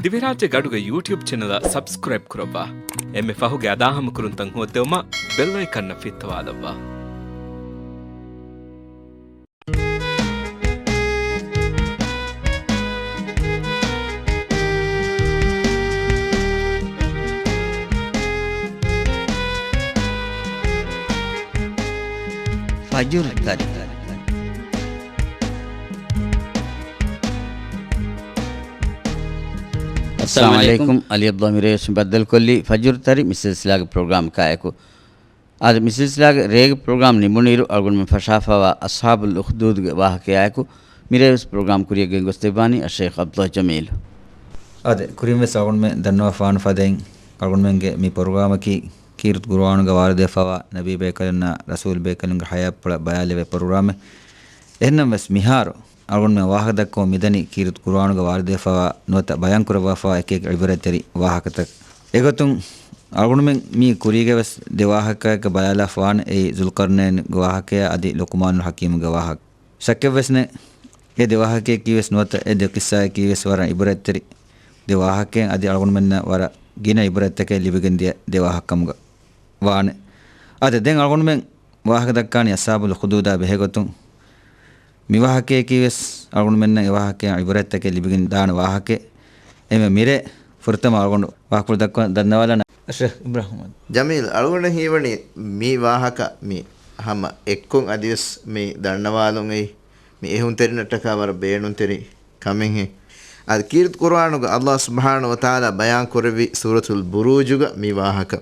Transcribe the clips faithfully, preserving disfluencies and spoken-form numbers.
ދިވެހިރާއްޖޭގެ އަޑުގެ ޔޫޓިއުބް ޗެނަލަށް ސަބްސްކްރައިބް ކުރައްވާ. އެންމެ ފަހުގެ އަދާހަމަކުރުންތައް ހޯއްދެވުމަށް ބެލް އައިކަންއަށް ފިއްތަވާލައްވާ. ފަޖުރު ތަރި. އައްސަލާމު އަލައިކުމް. އަލީ އަބްދުﷲ މިރޭވެސް ބައްދަލުކޮށްލީ ފަޖުރު ތަރި މި ސިލްސިލާގެ ޕްރޮގްރާމް ކާއެކު. އާދެ، މި ސިލްސިލާގެ ރޭގެ ޕްރޮގްރާމް ނިމުނުއިރު، އަޅުގަނޑުމެން ފަށާފައިވާ އަޞްޙާބުލް އުޚްދޫދުގެ ވާހަކަޔާއެކު، މިރޭވެސް ޕްރޮގްރާމް ކުރިޔަށް ގެންގޮސްދެއްވާނީ އައްޝައިޚް އަބްދުﷲ ޖަމީލް. އާދެ، ކުރިންވެސް އަޅުގަނޑުމެން ދަންނަވާފާނު ފަދައިން، އަޅުގަނޑުމެންގެ މި ޕްރޮގްރާމަކީ ކީރިތި ޤުރުއާނުގަ ވާރިދުވެފައިވާ ނަބީ ބޭކަލުންނާ ރަސޫލް ބޭކަލުންގެ ޙަޔާތްޕުޅަށް ބަޔާލެވޭ ޕްރޮގްރާމެއް. އެހެންނަމަވެސް، މިހާރު އަޅުގަނޑުމެން ވާހަކަދައްކަމުން މިދަނީ ކީރިތި ޤުރުއާނުގަ ވާރިދުވެފައިވާ ނުވަތަ ބަޔާންކުރައްވާފައިވާ އެކި އެކި ޢިބްރަތްތެރި ވާހަކަތައް. އެގޮތުން އަޅުގަނޑުމެން މީ ކުރީގަވެސް ދެ ވާހަކައަކަށް ބަލާލާފަވާނެ، އެއީ ޒުލްޤަރްނައިންގެ ވާހަކަޔާ އަދި ލުޤުމާނުލް ޙަކީމްގެ ވާހަކަ. ޝައްކެއްވެސް ނެތް، އެ ދެ ވާހަކަޔަކީވެސް ނުވަތަ އެ ދެ ޤިއްސާއަކީވެސް ވަރަށް ޢިބްރަތްތެރި ދެ ވާހަކައެއް، އަދި އަޅުގަނޑުމެންނަށް ވަރަށް ގިނަ ޢިބްރަތްތަކެއް ލިބިގެން ދިޔަ ދެ ވާހަކަ ކަމުގަ ވާނެ. އާދެ، ދެން އަޅުގަނޑުމެން ވާހަކަ ދައްކާނީ އަޞްޙާބުލް އުޚްދޫދާ ބެހޭގޮތުން. މި ވާހަކަޔަކީވެސް އަޅުގަނޑުމެންނަށް އެ ވާހަކައިން ޢިބްރަތްތަކެއް ލިބިގެން ދާނެ ވާހަކައެއް. އެމެ މިރޭ ފުރަތަމަ އަޅުގަނޑު ވާހަކަފުޅު ދައްކަވަން ދަންނަވާލާނަ. ޝޭޚް އިބްރާހިމް. ޖަމީލް، އަޅުގަނޑަށް ހީވަނީ މި ވާހަކަ މި ހަމަ އެއްކޮށް އަދިވެސް މި ދަންނަވާލުން އެއީ މި އެހުންތެރިންނަށްޓަކާ ވަރަށް ބޭނުންތެރި ކަމެއްހެން. އަދި ކީރިތި ޤުރުއާނުގަ ﷲ ސުބްޙާނަހޫ ވަތަޢާލާ ބަޔާން ކުރެއްވި ސޫރަތުލް ބުރޫޖުގަ މި ވާހަކަ.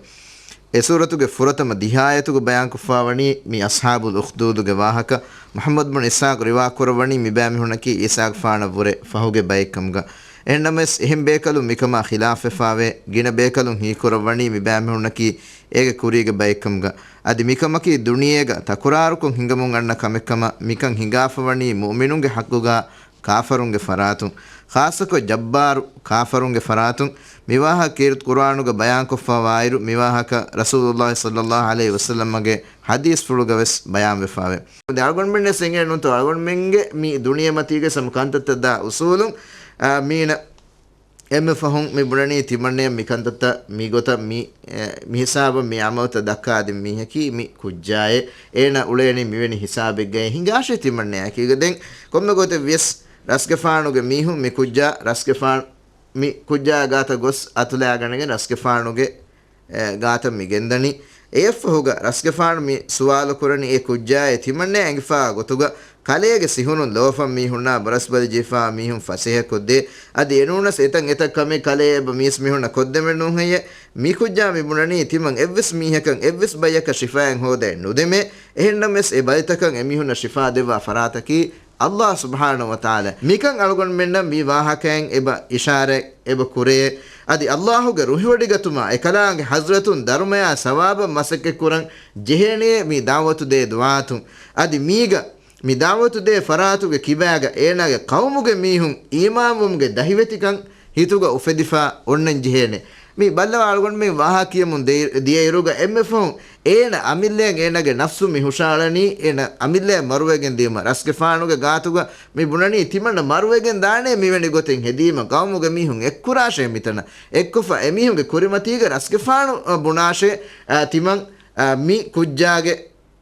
އެ ސޫރަތުގެ ފުރަތަމަ ދިހަ އާޔަތުގަ ބަޔާންކޮށްފައިވަނީ މި އަޞްޙާބުލް އުޚްދޫދުގެ ވާހަކަ. މުޙައްމަދު ބުން އިސްޙާޤް ރިވާ ކުރައްވަނީ މިބައިމީހުންނަކީ އީސާގެފާނަށްވުރެ ފަހުގެ ބައެއްކަމުގަ. އެހެންނަމަވެސް، އެހެން ބޭކަލުން މިކަމާ ޚިލާފްވެފައިވޭ. ގިނަ ބޭކަލުން ހީކުރައްވަނީ މިބައިމީހުންނަކީ އޭގެ ކުރީގެ ބައެއްކަމުގަ. އަދި މިކަމަކީ ދުނިޔޭގަ ތަކުރާރުކޮށް ހިނގަމުން އަންނަ ކަމެއްކަމަށް މިކަން ހިނގާފަވަނީ މުއުމިނުންގެ ޙައްޤުގަ ކާފަރުންގެ ފަރާތުން، ޚާއްޞަކޮށް ޖައްބާރު ކާފަރުންގެ ފަރާތުން. މިވާހަކަ ކީރިތި ޤުރުއާނުގަ ބަޔާންކޮށްފައިވާއިރު، މިވާހަކަ ރަސޫލުﷲ ޞައްލަﷲ ޢަލައިހި ވަސައްލަމްގެ ޙަދީޘްފުޅުގަވެސް ބަޔާންވެފައިވޭ. އަޅުގަނޑުމެންނަށް އެނގޭނެ ނޫންތޯ، އަޅުގަނޑުމެންގެ މި ދުނިޔެމަތީގަ ހަމަ ކަންތައްތައް ދާ އުސޫލުން، އާ، މީނަ އެންމެ ފަހުން މި ބުނަނީ ތިމަންނަޔަށް މި ކަންތައްތައް މި ގޮތަށް މި، އެ، މި ހިސާބަށް މި ޢަމަލުތައް ދައްކާ އަދި މީހަކީ މި ކުއްޖާއޭ. އޭނަ އުޅޭނީ މިވެނި ހިސާބެއްގައޭ ހިނގާށޭ ތިމަންނަޔަކީގަ. ދެން ކޮންމެ ގޮތެއް ވިޔަސް ރަސްގެފާނުގެ މީހުން މި ކުއްޖާ ރަސްގެފާނު، މި ކުއްޖާ ގާތަށް ގޮސް އަތުލައިގަނެގެން ރަސްގެފާނުގެ އެ، ގާތަށް މި ގެންދަނީ. އެއަށްފަހުގަ ރަސްގެފާނު މި ސުވާލު ކުރަނީ އެ ކުއްޖާއޭ ތިމަންނަޔަށް އެނގިފާ ގޮތުގަ ކަލޭގެ ސިހުނުން ލޯފަން މީހުންނާ ބަރަސްބަލި ޖެހިފާ މީހުން ފަސޭހަކޮށްދޭ. އަދި އެނޫނަސް އެތަން އެތައް ކަމެއް ކަލޭ އެބަ މީސް މީހުންނަށް ކޮށްދެމެއް ނޫންހެއްޔޭ؟ މި ކުއްޖާ މި ބުނަނީ ތިމަން އެއްވެސް މީހަކަށް އެއްވެސް ބައްޔަކަށް ޝިފާއެއް ހޯދައެއް ނުދެމޭ. އެހެންނަމަވެސް އެ ބަލިތަކަށް އެމީހުންނަށް ޝިފާ ދެއްވާ ފަރާތަކީ ﷲ ސުބްޙާނަހޫ ވަތަޢާލާ. މިކަން އަޅުގަނޑުމެންނަށް މި ވާހަކައިން އެބަ އިޝާރަތް އެބަ ކުރޭ. އަދި ﷲ ގެ ރުހިވޮޑިގަތުމާ އެކަލާނގެ ޙަޟްރަތުން ދަރުމަޔާ ސަވާބަށް މަސައްކަތްކުރަން ޖެހޭނެޔޭ މި ދަޢުވަތު ދޭ ދުޢާތުން. އަދި މީގަ މި ދަޢުވަތު ދޭ ފަރާތުގެ ކިބާގަ އޭނާގެ ޤައުމުގެ މީހުން އީމާންވުމުގެ ދަހިވެތިކަން ހިތުގަ އުފެދިފާ އޮންނަން ޖެހޭނެ. މި ބައްލަވާ އަޅުގަނޑުމެން ވާހަކަ ކިޔަމުން ދޭ-، ދިޔައިރުގަ އެންމެ ފަހުން އޭނަ އަމިއްލައަށް އޭނަގެ ނަފްސު މި ހުށައަޅަނީ، އޭނަ އަމިއްލައަށް މަރުވެގެން ދިޔުމަށް. ރަސްގެފާނުގެ ގާތުގަ މި ބުނަނީ ތިމަންނަ މަރުވެގެން ދާނޭ މިވެނި ގޮތެއް ހެދީމަ ޤައުމުގެ މީހުން އެއްކުރާށޭ މިތަނަށް. އެއްކޮށްފަ އެމީހުންގެ ކުރިމަތީގަ ރަސްގެފާނު، އަ، ބުނާށޭ، އަ، ތިމަން، އަ، މި ކުއްޖާގެ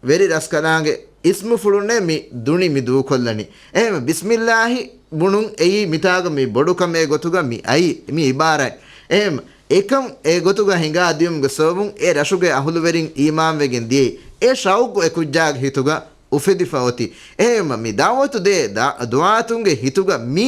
ވެރި ރަސްކަލާނގެ އިސްމުފުޅުންނޭ މި ދުނި މި ދޫކޮށްލަނީ. އެހެން ބިސްމިއްލާހި ބުނުން އެއީ މިތާގަ މި ބޮޑު ކަމޭ ގޮތުގަ މި އައީ މި އިބާރާތް. އެހެން އެކަން އެ ގޮތުގަ ހިނގާ ދިޔުމުގެ ސަބަބުން އެ ރަށުގެ އަހުލުވެރިން އީމާންވެގެން ދިޔައީ. އެ ޝައުޤު އެ ކުއްޖާގެ ހިތުގަ އުފެދިފަ އޮތީ. އެހެންވީމަ މި ދަޢުވަތު ދޭ ދަ-، ދުޢާތުންގެ ހިތުގަ މި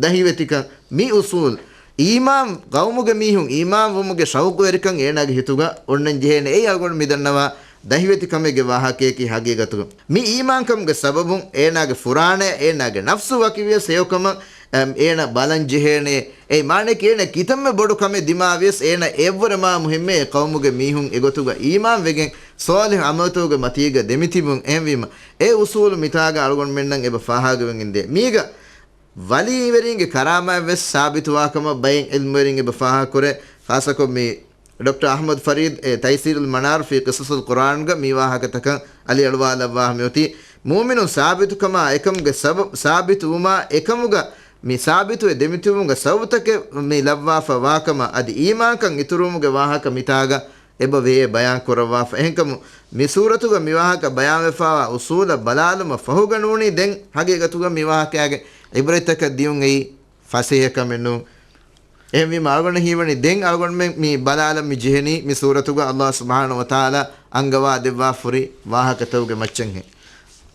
ދަހިވެތިކަން، މި އުޞޫލު، އީމާން، ޤައުމުގެ މީހުން އީމާންވުމުގެ ޝައުޤުވެރިކަން އޭނާގެ ހިތުގަ އޮންނަން ޖެހޭނެ. އެއީ އަޅުގަނޑު މިދަންނަވާ ދަހިވެތި ކަމެއްގެ ވާހަކަޔަކީ ހަގީގަތުގަ. މި އީމާންކަމުގެ ސަބަބުން އޭނާގެ ފުރާނަޔަށް އޭނާގެ ނަފްސު ވަކިވިޔަސް ހެޔޮކަމަށް، އަމް، އޭނާ ބަލަން ޖެހޭނެ. އެއީ މާނަޔަކީ އޭނާ ކިތަންމެ ބޮޑު ކަމެއް ދިމާވިޔަސް އޭނާ އެއަށްވުރެ މާ މުހިއްމޭ އެ ޤައުމުގެ މީހުން އެގޮތުގަ އީމާންވެގެން ޞާލިޙު ޢަމަލުތަކުގެ މަތީގަ ދެމިތިބުން. އެހެންވީމަ އެ އުޞޫލު މިތާގަ އަޅުގަނޑުމެންނަށް އެބަ ފާހަގަވެގެންދޭ. މީގަ ވަލީވެރިންގެ ކަރާމާތްވެސް ސާބިތުވާކަމަށް ބައެއް ޢިލްމުވެރިން އެބަ ފާހަގަކުރޭ. ޚާއްޞަކޮށް މި ޑޮކްޓަރ އަޙްމަދު ފަރީދު އެ ތައިސީރުލް މަނާރު ފީ ޤިޞަޞުލް ޤުރްއާންގަ މި ވާހަކަތަކަށް އަލިއަޅުވާލައްވާ މިއޮތީ. މުއުމިނުން ސާބިތުކަމާ އެކަމުގެ ސަބަބު، ސާބިތުވުމާ އެކަމުގަ މި ސާބިތުވެ ދެމިތިބުމުގެ ސަބަބުތަކެއް މި ލައްވާފަ ވާކަމަށް އަދި އީމާންކަން އިތުރުވުމުގެ ވާހަކަ މިތާގަ އެބަ ވޭ ބަޔާން ކުރައްވާފަ. އެހެންކަމުން މި ސޫރަތުގަ މި ވާހަކަ ބަޔާންވެފަވާ އުސޫލަށް ބަލާލުމަށް ފަހުގަ ނޫނީ ދެން ހަގީގަތުގަ މި ވާހަކައިގެ ޢިބްރަތްތަކަށް ދިޔުން އެއީ ފަސޭހަކަމެއް ނޫން. އެހެންވީމަ އަޅުގަނޑަށް ހީވަނީ ދެން އަޅުގަނޑުމެން މި ބަލާލަން މި ޖެހެނީ މި ސޫރަތުގަ އައްލާހު ސުބްޙާނަހު ވަތަޢާލާ އަންގަވާ ދެއްވާފަ ހުރި ވާހަކަތަކުގެ މައްޗަށްހެން.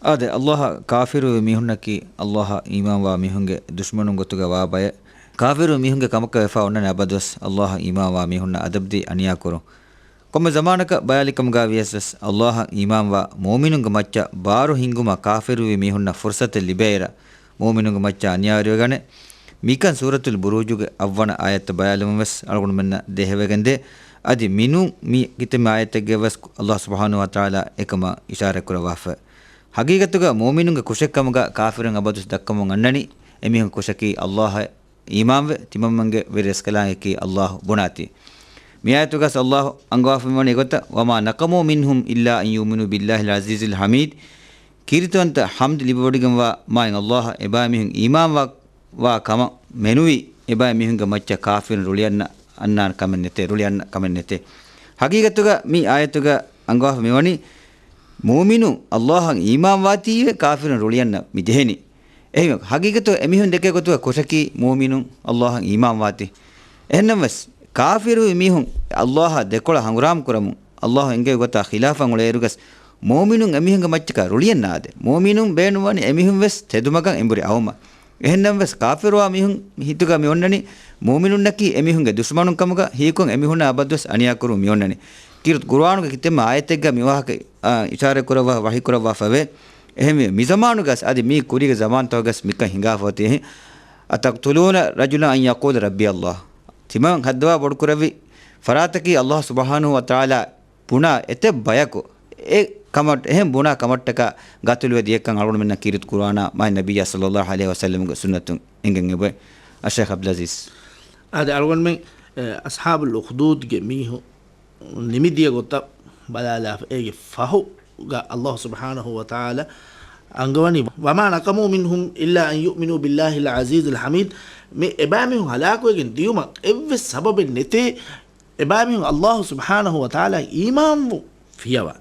އާދެ، އައްލާހަށް ކާފިރުވި މީހުންނަކީ އައްލާހަށް އީމާންވާ މީހުންގެ ދުޝްމަނުން ގޮތުގަ ވާ ބައެއް. ކާފިރުވި މީހުންގެ ކަމަކަށް ވެފަ އޮންނަނީ އަބަދުވެސް އައްލާހަށް އީމާންވާ މީހުންނަށް އަދަބުދީ އަނިޔާކުރުން. ކޮންމެ ޒަމާނަކަށް ބަޔާލިކަމުގަ ވިޔަސްވެސް އައްލާހަށް އީމާންވާ މުއުމިނުންގެ މައްޗަށް ބާރު ހިންގުމަށް ކާފިރުވި މީހުންނަށް ފުރުސަތެއް ލިބޭއިރަށް މުއުމިނުންގެ މައްޗަށް އަނިޔާވެރިވެގަނެ. މިކަން ސޫރަތުލް ބުރޫޖުގެ އަށްވަނަ އާޔަތަށް ބަޔާލުމުން ވެސް އަޅުގަނޑުމެންނަށް ދޭހަވެގެންދޭ. އަދި މިނޫން މި ކިތަންމެ އާޔަތެއްގަ ވެސް އައްލާހު ސުބްޙާނަހު ވަތަޢާލާ އެކަމަށް އިޝާރަތްކުރައްވާފަ. ހަގީގަތުގަ މުއުމިނުންގެ ކުށެއްކަމުގަ ކާފިރުން އަބަދުވެސް ދައްކަމުން އަންނަނީ އެމީހުން ކުށަކީ އައްލާހަށް އީމާންވެ ތިމަންމެންގެ ވެރިރަސްކަލާނގެއަކީ އައްލާހު ބުނާތީ. މި އާޔަތުގަސް އައްލާހު އަންގަވާފައިވަނީ އެގޮތަށް، "وما نقموا منهم إلا أن يؤمنوا بالله العزيز الحميد." ކީރިތިވަންތަ ޙަމްދު ލިބިވޮޑިގެންވާ މާތް އައްލާހަށް އެބައިމީހުން އީމާންވާ، ވާ ކަމަށް މެނުވީ، އެބައިމީހުންގެ މައްޗަށް ކާފިރުން ރުޅިއަންނަ، އަންނާނެ ކަމެއް ނެތޭ، ރުޅިއަންނަ ކަމެއް ނެތޭ. ހަގީގަތުގަ މި އާޔަތުގަ އަންގަވާފަ މިވަނީ، މުއުމިނުން އައްލާހަށް އީމާންވާތީވެ ކާފިރުން ރުޅިއަންނަ މި ޖެހެނީ. އެހެންވެ، ހަގީގަތު އެމީހުން ދެކޭ ގޮތުގަ ކުށަކީ މުއުމިނުން އައްލާހަށް އީމާންވާތީ. އެހެންނަމަވެސް، ކާފިރުވި މީހުން އައްލާހާ ދެކޮޅަށް ހަނގުރާމަ ކުރަމުން، އައްލާހު އެންގެވި ގޮތާ ޚިލާފަށް އުޅޭއިރުގަސް، މުއުމިނުން އެމީހުންގެ މައްޗަކަށް ރުޅިއެއް ނާދޭ. މުއުމިނުން ބޭނުންވަނީ އެމީހުން ވެސް ތެދުމަގަށް އެނބުރި އައުމަށް. އެހެންނަމަވެސް، ކާފިރުވާ މީހުން ހިތުގަ މި އޮންނަނީ، މުއުމިނުންނަކީ އެމީހުންގެ ދުޝްމަނުން ކަމުގަ ހީކޮށް އެމީހުންނަށް އަބަދުވެސް އަނިޔާކުރުން މި އޮންނަނީ. ކީރިތި ޤުރުއާނުގެ ކިތަންމެ އާޔަތެއްގަ މި ވާހަކަ، އާ، އިޝާރަތް ކުރައްވާ ވަޙީ ކުރައްވާފަވޭ. އެހެންވެ، މި ޒަމާނުގަސް އަދި މީ ކުރީގެ ޒަމާންތަކުގަސް މިކަން ހިނގާފަ އޮތީ. "أتقتلون رجلا أن يقول ربي الله." ތިމަން ހައްދަވާ ބޮޑުކުރެއްވި ފަރާތަކީ އައްލާހު ސުބްޙާނަހު ވަތަޢާލާ ބުނާ އެތައް ބަޔަކު އެ ކަމަށް، އެހެން ބުނާ ކަމަށްޓަކާ ގަތުލުވެ ދިޔަކަން އަޅުގަނޑުމެންނަށް ކީރިތި ޤުރުއާނާ މާތް ނަބިއްޔާ ޞައްލައްލާހު ޢަލައިހި ވަސައްލަމްގެ ސުންނަތުން އެނގެން އެބައޮތް. އައްޝައިޚް ޢަބްދުލް ޢަޒީޒް. އާދެ، އަޅުގަނޑުމެން، އެ، އަޞްޙާބުލް އުޚްދޫދްގެ މީހުން ނިމިދިޔަ ގޮތަށް ބަލާލާފަ، އޭގެ ފަހުގަ އައްލާހު ސުބްޙާނަހު ވަތަޢާލާ އަންގަވަނީ، "وما نقموا منهم إلا أن يؤمنوا بالله العزيز الحميد." މި އެބައިމީހުން ހަލާކުވެގެން ދިޔުމަށް އެއްވެސް ސަބަބެއް ނެތޭ، އެބައިމީހުން އައްލާހު ސުބްޙާނަހު ވަތަޢާލާ އީމާންވުން ފިޔަވާ.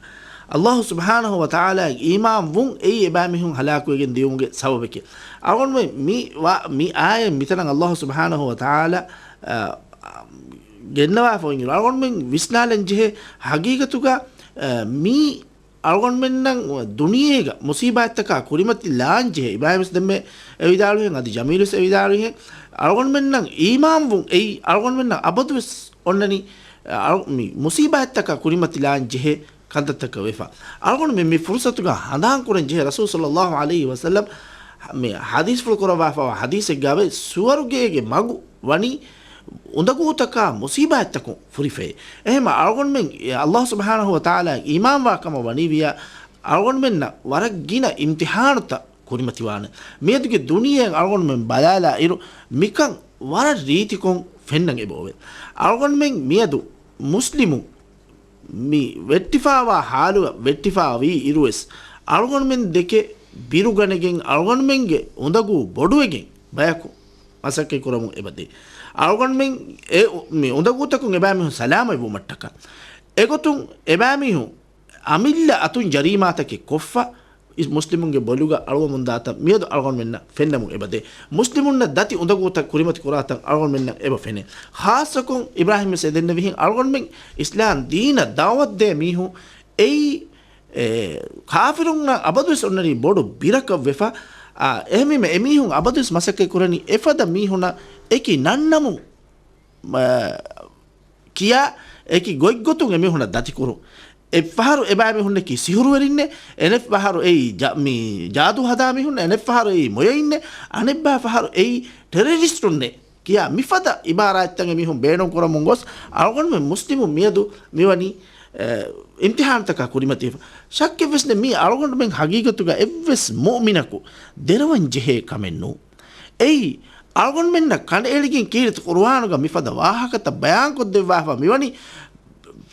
އައްލާހު ސުބްޙާނަހު ވަތަޢާލާ އީމާންވުން އެއީ އެބައިމީހުން ހަލާކުވެގެން ދިޔުމުގެ ސަބަބެކޭ. އަޅުގަނޑުމެން މި ވާ-، މި އާޔަތް މިތަނަށް އައްލާހު ސުބްޙާނަހު ވަތަޢާލާ، އަ، ގެންނަވާފަ އިނގިރު. އަޅުގަނޑުމެން ވިސްނާލަން ޖެހޭ ހަގީގަތުގަ، އަ، މީ އަޅުގަނޑުމެންނަށް ދުނިޔޭގަ މުސީބާތްތަކާ ކުރިމަތިލާން ޖެހޭ. އިބްރާހިމްވެސް ދެންމެ އެވިދާޅުވިހެން، އަދި ޖަމީލުވެސް އެވިދާޅުވިހެން، އަޅުގަނޑުމެންނަށް އީމާންވުން އެއީ އަޅުގަނޑުމެންނަށް އަބަދުވެސް އޮންނަނީ، އަ، މި މުސީބާތްތަކާ ކުރިމަތިލާން ޖެހޭ ކަންތައްތަކަށް ވެފަ. އަޅުގަނޑުމެން މި ފުރުސަތުގަ ހަނދާން ކުރަން ޖެހޭ، ރަސޫލު ޞައްލައްލާހު ޢަލައިހި ވަސައްލަމް މި ޙަދީޘްފުޅު ކުރައްވާފައިވާ ޙަދީޘެއްގައި ސުވަރުގޭގެ މަގު ވަނީ އުނދަގޫތަކާ މުސީބާތްތަކުން ފުރިފައި. އެހެންމަ އަޅުގަނޑުމެން އައްލާހު ސުބްޙާނަހު ވަތަޢާލާ އީމާންވާ ކަމަށް ވަނީވިޔާ، އަޅުގަނޑުމެންނަށް ވަރަށް ގިނަ އިމްތިޙާނުތައް ކުރިމަތިވާނެ. މިއަދުގެ ދުނިޔެއަށް އަޅުގަނޑުމެން ބަލާލާ އިރު، މިކަން ވަރަށް ރީތިކޮށް ފެންނަން އެބައޮވޭ. އަޅުގަނޑުމެން މިއަދު މުސްލިމުން މި ވެއްޓިފައިވާ ޙާލުގަ ވެއްޓިފައިވީ އިރުވެސް، އަޅުގަނޑުމެން ދެކެ ބިރުގަނެގެން އަޅުގަނޑުމެންގެ އުނދަގޫ ބޮޑުވެގެން ބަޔަކު މަސައްކަތް ކުރަމުން އެބަދޭ. އަޅުގަނޑުމެން އެ މި އުނދަގޫތަކުން އެބައިމީހުން ސަލާމަތްވުމަށްޓަކާ. އެގޮތުން އެބައިމީހުން އަމިއްލަ އަތުން ޖަރީމާތަކެއް ކޮށްފަ، މުސްލިމުންގެ ބޮލުގަ އަޅުވަމުންދާތަން މިއަދު އަޅުގަނޑުމެންނަށް ފެންނަމުން އެބަދޭ. މުސްލިމުންނަށް ދަތި އުނދަގޫތައް ކުރިމަތި ކުރާތަން އަޅުގަނޑުމެންނަށް އެބަ ފެނޭ. ޚާއްޞަކޮށް އިބްރާހިމް ވެސް އެދެންނެވިހެން، އަޅުގަނޑުމެން އިސްލާމް ދީނަށް ދަޢުވަތު ދޭ މީހުން އެއީ، އެ، ކާފިރުންނަށް އަބަދުވެސް އޮންނަނީ ބޮޑު ބިރަކަށް ވެފަ. އާ، އެހެންވީމަ އެމީހުން އަބަދުވެސް މަސައްކަތް ކުރަނީ އެފަދަ މީހުނަށް އެކި ނަންނަމުން، އަ، ކިޔާ އެކި ގޮތްގޮތުން އެމީހުނަށް ދަތިކުރުން. އެއްފަހަރު އެބައިމީހުންނަކީ ސިހުރުވެރިންނޭ، އެނެއްފަހަރު އެއީ ޖާ-، މި ޖާދޫ ހަދާ މީހުން، އެނެއްފަހަރު އެއީ މޮޔައިންނޭ، އަނެއްބާ ފަހަރު އެއީ ޓެރަރިސްޓުންނޭ ކިޔާ މިފަދަ އިބާރާތްތައް އެމީހުން ބޭނުން ކުރަމުން ގޮސް، އަޅުގަނޑުމެން މުސްލިމުން މިއަދު މިވަނީ، އެ، އިމްތިޙާންތަކާ ކުރިމަތިވެފަ. ޝައްކެއްވެސް ނެތް، މީ އަޅުގަނޑުމެން ހަގީގަތުގަ އެއްވެސް މުއުމިނަކު ދެރަވަން ޖެހޭ ކަމެއް ނޫން. އެއީ، އަޅުގަނޑުމެންނަށް ކަނޑައެޅިގެން ކީރިތި ޤުރުއާނުގަ މިފަދަ ވާހަކަތައް ބަޔާންކޮށްދެއްވާފަ މިވަނީ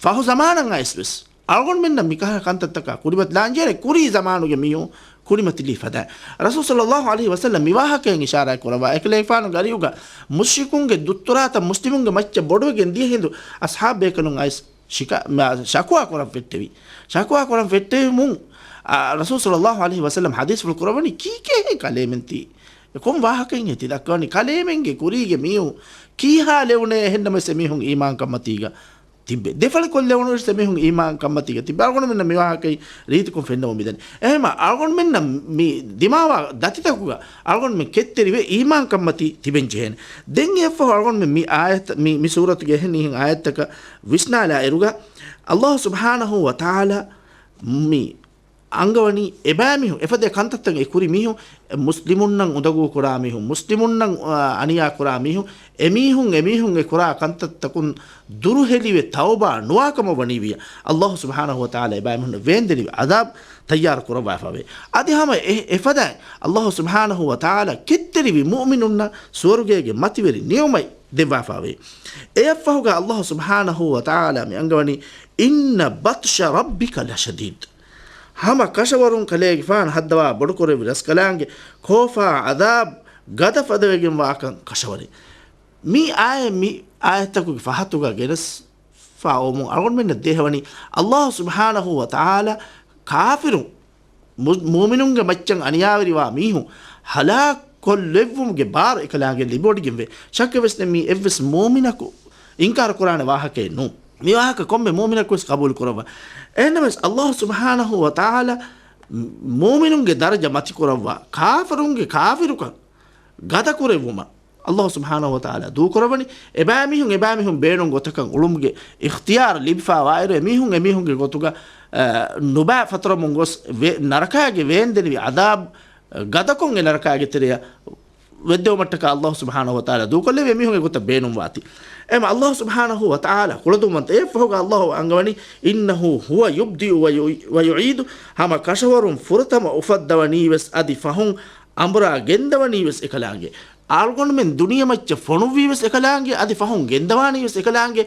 ފަހު ޒަމާނަށް އައިސްވެސް. އަޅުގަނޑުމެންނަށް މިކަހަލަ ކަންތައްތަކާ ކުރިމަތިލާންޖެހޭނެ ކުރީ ޒަމާނުގެ މީހުން ކުރިމަތިލީ ފަދައިން. ރަސޫލު ޞައްލައްލާހު ޢަލައިހި ވަސައްލަމް މި ވާހަކައިން އިޝާރާތް ކުރައްވާ، އެކަލޭގެފާނުގެ އަރިހުގަ މުޝްރިކުންގެ ދުއްތުރާތައް މުސްލިމުންގެ މައްޗަށް ބޮޑުވެގެން ދިޔަ ހިނދު އަޞްޙާބު ބޭކަލުން އައިސް ޝިކާ-، މާ-، ޝަކުވާ ކުރަން ފެއްޓެވި. ޝަކުވާ ކުރަން ފެއްޓެވުމުން، އާ، ރަސޫލު ޞައްލައްލާހު ޢަލައިހި ވަސައްލަމް ޙަދީޘްފުޅު ކުރައްވަނީ، ކީކޭހޭ ކަލޭމެން ތީ؟ އެ ކޮން ވާހަކައެއްހޭ ތި ދައްކަވަނީ؟ ކަލޭމެންގެ ކުރީގެ މީހުން ކީހާ ލެވުނޭ އެހެންނަމަވެސް އެމީހުން އީމާންކަންމަތީގަ ތިއްބެވި. ދެފަޅި ކޮށްލެވުނުވެސް އެމީހުން އީމާންކަންމަތީގަ ތިއްބެވި. އަޅުގަނޑުމެންނަށް މި ވާހަކައިން ރީތިކޮށް ފެންނަމުން މިދަނީ. އެހެންމަ އަޅުގަނޑުމެންނަށް މި ދިމާވާ ދަތިތަކުގަ އަޅުގަނޑުމެން ކެތްތެރިވެ އީމާންކަންމަތީ ތިބެން ޖެހޭނެ. ދެން އެއަށްފަހު އަޅުގަނޑުމެން މި އާޔަތް، މި، މި ސޫރަތުގެ އެހެން އެހެން އާޔަތްތަކަށް ވިސްނާލާ އިރުގަ، އައްލާހު ސުބްޙާނަހު ވަ ތަޢާލާ މި އަންގަވަނީ އެބައިމީހުން، އެފަދަ ކަންތައްތައް އެ ކުރި މީހުން، މުސްލިމުންނަށް އުނދަގޫ ކުރާ މީހުން، މުސްލިމުންނަށް، އާ، އަނިޔާ ކުރާ މީހުން، އެމީހުން، އެމީހުން އެ ކުރާ ކަންތައްތަކުން ދުރުހެލިވެ ތައުބާ ނުވާކަމަށް ވަނީވިޔަ، އައްލާހު ސުބްޙާނަހު ވަ ތަޢާލާ އެބައިމީހުންނަށް ވޭންދެނިވި ޢަޛާބު ތައްޔާރު ކުރައްވާފަވޭ. އަދި ހަމަ އެ، އެފަދައިން އައްލާހު ސުބްޙާނަހު ވަ ތަޢާލާ ކެތްތެރިވި މުއުމިނުންނަށް ސުވަރުގޭގެ މަތިވެރި ނިޢުމަތް ދެއްވާފަވޭ. އެއަށްފަހުގަ އައްލާހު ސުބްޙާނަހު ވަ ތަޢާލާ މި އަންގަވަނީ، "إِنَّ بَطْشَ رَبِّكَ لَشَدِيدٌ." ހަމަ ކަށަވަރުން ކަލޭގެފާނު ހައްދަވާ ބޮޑުކުރެއްވި ރަސްކަލާނގެ ކޯފާ ޢަޛާބު ގަދަ ފަދަވެގެންވާކަން ކަށަވަރެއް. މި އާޔަތް، މި އާޔަތްތަކުގެ ފަހަތުގަ ގެނެސްފާ އޮވުމުން އަޅުގަނޑުމެންނަށް ދޭހަވަނީ، އައްލާހު ސުބްޙާނަހު ވަ ތަޢާލާ ކާފިރުން، މު-، މުއުމިނުންގެ މައްޗަށް އަނިޔާވެރިވާ މީހުން ހަލާކުކޮށްލެއްވުމުގެ ބާރު އެކަލާނގެ ލިބިވޮޑިގެންވޭ. ޝައްކެއް ވެސް ނެތް، މީ އެއްވެސް މުއުމިނަކު އިންކާރު ކުރާނެ ވާހަކައެއް ނޫން. މި ވާހަކަ ކޮންމެ މުއުމިނަކު ވެސް ޤަބޫލު ކުރައްވާ. އެހެންނަމަވެސް، އައްލާހު ސުބްޙާނަހު ވަ ތަޢާލާ މުއުމިނުންގެ ދަރަޖަ މަތިކުރައްވާ، ކާފިރުންގެ ކާފިރުކަން ގަދަކުރެއްވުމަށް އައްލާހު ސުބްޙާނަހު ވަ ތަޢާލާ ދޫކުރައްވަނީ، އެބައިމީހުން، އެބައިމީހުން ބޭނުން ގޮތަކަށް އުޅުމުގެ އިޚްތިޔާރު ލިބިފާވާއިރު، އެމީހުން، އެމީހުންގެ ގޮތުގަ، އަ، ނުބައި ފަތުރަމުން ގޮސް ވެ-، ނަރަކާގެ ވޭންދެނިވި ޢަޛާބު ގަދަކޮށް އެ ނަރަކާގެ ތެރެއަށް ވެއްދެވުމަށްޓަކާ އައްލާހު ސުބްޙާނަހު ވަ ތަޢާލާ ދޫކޮށްލެވި އެމީހުންގެ ގޮތަށް ބޭނުންވާތީ. އެމަ އައްލާހު ސުބްޙާނަހު ވަ ތަޢާލާ ކުޅަދުންވަންތަ އެއަށްފަހުގަ އައްލާހު އަންގަވަނީ، "إِنَّهُ هُوَ يُبْدِئُ وَيُعِيدُ." ހަމަ ކަށަވަރުން ފުރަތަމަ އުފައްދަވަނީ ވެސް އަދި ފަހުން އަނބުރާ ގެންދަވަނީ ވެސް އެކަލާނގެ. އަޅުގަނޑުމެން ދުނިޔެމައްޗަށް ފޮނުއްވީ ވެސް އެކަލާނގެ، އަދި ފަހުން ގެންދަވާނީ ވެސް އެކަލާނގެ.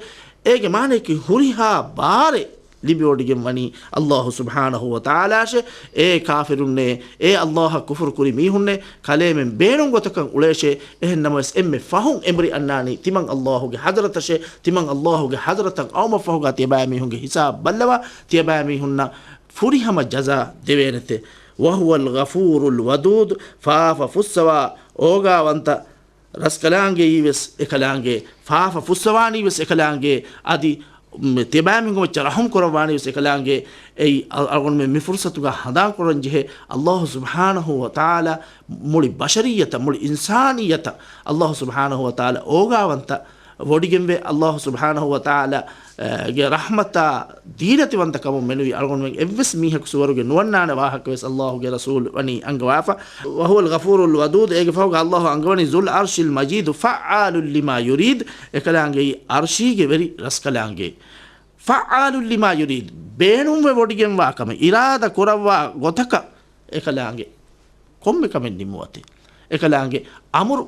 އޭގެ މާނަޔަކީ ހުރިހާ ބާރެއް ލިބިވޮޑިގެން ވަނީ އައްލާހު ސުބްޙާނަހު ވަ ތަޢާލާށޭ. އޭ ކާފިރުންނޭ، އޭ އައްލާހަށް ކުފުރު ކުރި މީހުންނޭ، ކަލޭމެން ބޭނުން ގޮތަކަށް އުޅޭށޭ. އެހެން ނަމަވެސް އެންމެ ފަހުން އެނބުރި އަންނާނީ ތިމަން އައްލާހުގެ ޙަޟްރަތަށޭ. ތިމަން އައްލާހުގެ ޙަޟްރަތަށް އައުމަށްފަހުގަ ތިޔަބައިމީހުންގެ ހިސާބު ބައްލަވާ، ތިޔަބައިމީހުންނަށް ފުރިހަމަ ޖަޒާ ދެވޭނެތެ. وَهُوَ الْغَفُورُ الْوَدُودُ، ފާފަ ފުއްސަވާ އޯގާވަންތަ ރަސްކަލާނގެއީ ވެސް އެކަލާނގެ، ފާފަ ފުއްސަވާނީ ވެސް އެކަލާނގެ، އަދި މި ތިބާމިންގުމައްޗަށް ރަޙުމް ކުރައްވާނީ ވެސް އެކަލާނގެ. އެއީ އަ-، އަޅުގަނޑުމެން މި ފުރުސަތުގަ ހަނދާން ކުރަން ޖެހޭ އައްލާހު ސުބްޙާނަހު ވަ ތަޢާލާ މުޅި ބަޝަރިއްޔަތަށް، މުޅި އިންސާނިއްޔަތަށް އައްލާހު ސުބްޙާނަހު ވަ ތަޢާލާ އޯގާވަންތަ ވޮޑިގެންވެ، އައްލާހު ސުބްޙާނަހު ވަ ތަޢާލާ، އަ، ގެ ރަޙްމަތާ ދީލަތިވަންތަކަމުން މެނުވީ އަޅުގަނޑުމެން އެއްވެސް މީހަކު ސުވަރުގެ ނުވަންނާނެ ވާހަކަވެސް އައްލާހުގެ ރަސޫލު ވަނީ އަންގަވާފަ. وَهُوَ الْغَفُورُ الْوَدُودُ، އޭގެ ފަހުގަ އައްލާހު އަންގަވަނީ ذُو الْعَرْشِ الْمَجِيدُ فَعَّالٌ لِمَا يُرِيدُ، އެކަލާނގެއީ އަރްޝީގެ ވެރި ރަސްކަލާނގެ. فَعَّالٌ لِمَا يُرِيدُ، ބޭނުންވެ ވޮޑިގެންވާ ކަމެއް، އިރާދަ ކުރައްވާ ގޮތަކަށް އެކަލާނގެ ކޮންމެ ކަމެއް ނިންމުވަތި. އެކަލާނގެ އަމުރު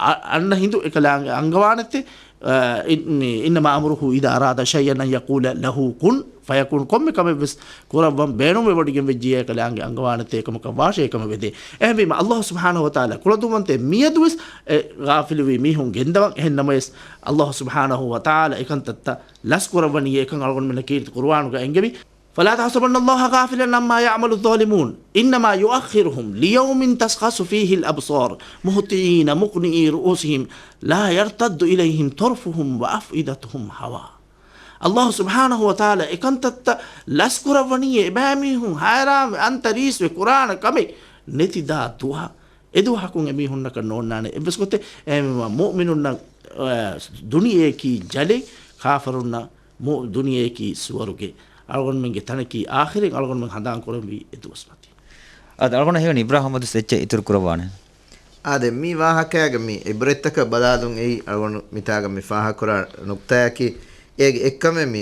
އަ-، އަންނަ ހިނދު އެކަލާނގެ އަންގަވާނެތެ، އަ، އި-، މި، إِنَّمَا أَمْرُهُ إِذَا أَرَادَ شَيْئًا أَنْ يَقُولَ لَهُ كُنْ فَيَكُونُ، ކޮންމެ ކަމެއް ވެސް ކުރައްވަން ބޭނުންވެ ވޮޑިގެން ވެއްޖިއްޔާ އެކަލާނގެ އަންގަވާނެތެ އެކަމަކަށް ވާށޭ އެކަމަށް ވެދޭ. އެހެންވީމަ އައްލާހު ސުބްޙާނަހު ވަ ތަޢާލާ ކުޅަދުންވަންތެ މިއަދުވެސް އެ ޣާފިލުވި މީހުން ގެންދަވަން. އެހެން ނަމަވެސް އައްލާހު ސުބްޙާނަހު ވަ ތަޢާލާ އެކަންތައްތައް ލަސް ކުރައްވަނީ އެކަން އަޅުގަނޑުމެންނަށް ކީރިތި ޤުރުއާނުގަ އެންގެވި. فَلَا تَحْسَبَنَّ اللَّهَ غَافِلًا عَمَّا يَعْمَلُ الظَّالِمُونَ إِنَّمَا يُؤَخِّرُهُمْ لِيَوْمٍ تَشْخَصُ فِيهِ الْأَبْصَارُ مُهْطِعِينَ مُقْنِعِي رُءُوسِهِمْ لَا يَرْتَدُّ إِلَيْهِمْ طَرْفُهُمْ وَأَفْئِدَتُهُمْ هَوَاءٌ. އައްލާހު ސުބްޙާނަހު ވަ ތަޢާލާ އެކަންތައްތައް ލަސް ކުރައްވަނީ އެބައިމީހުން ހައިރާންވެ އަންތަރީސްވެ ކުރާނެ ކަމެއް ނެތިދާ ދުވަހަށް. އެދުވަހަކުން އެމީހުންނަކަށް ނޯންނާނެ އެއްވެސް ގޮތެއް. އެހެންވީމަ މުއުމިނުންނަށް، އަ، ދުނިޔެއަކީ ޖަލެއް، ކާފަރުންނަށް މު-، ދުނިޔެއަކީ ސުވަރުގެ. އަޅުގަނޑުމެންގެ ތަނަކީ އާޚިރަތް، އަޅުގަނޑުމެން ހަނދާން ކުރަންވީ އެ ދުވަސް މަތި. އާދެ، އަޅުގަނޑަށް ހީވަނީ އިބްރާހިމް އަޙްމަދު އެއްޗެއް އިތުރު ކުރައްވާނެ. އާދެ، މި ވާހަކައިގެ މި އިބްރަތްތަކަށް ބަލާލުން އެއީ އަޅުގަނޑު މިތާގަ މި ފާހަގަކުރާ ނުކްތާއަކީ، އޭގެ އެއްކަމެއް މި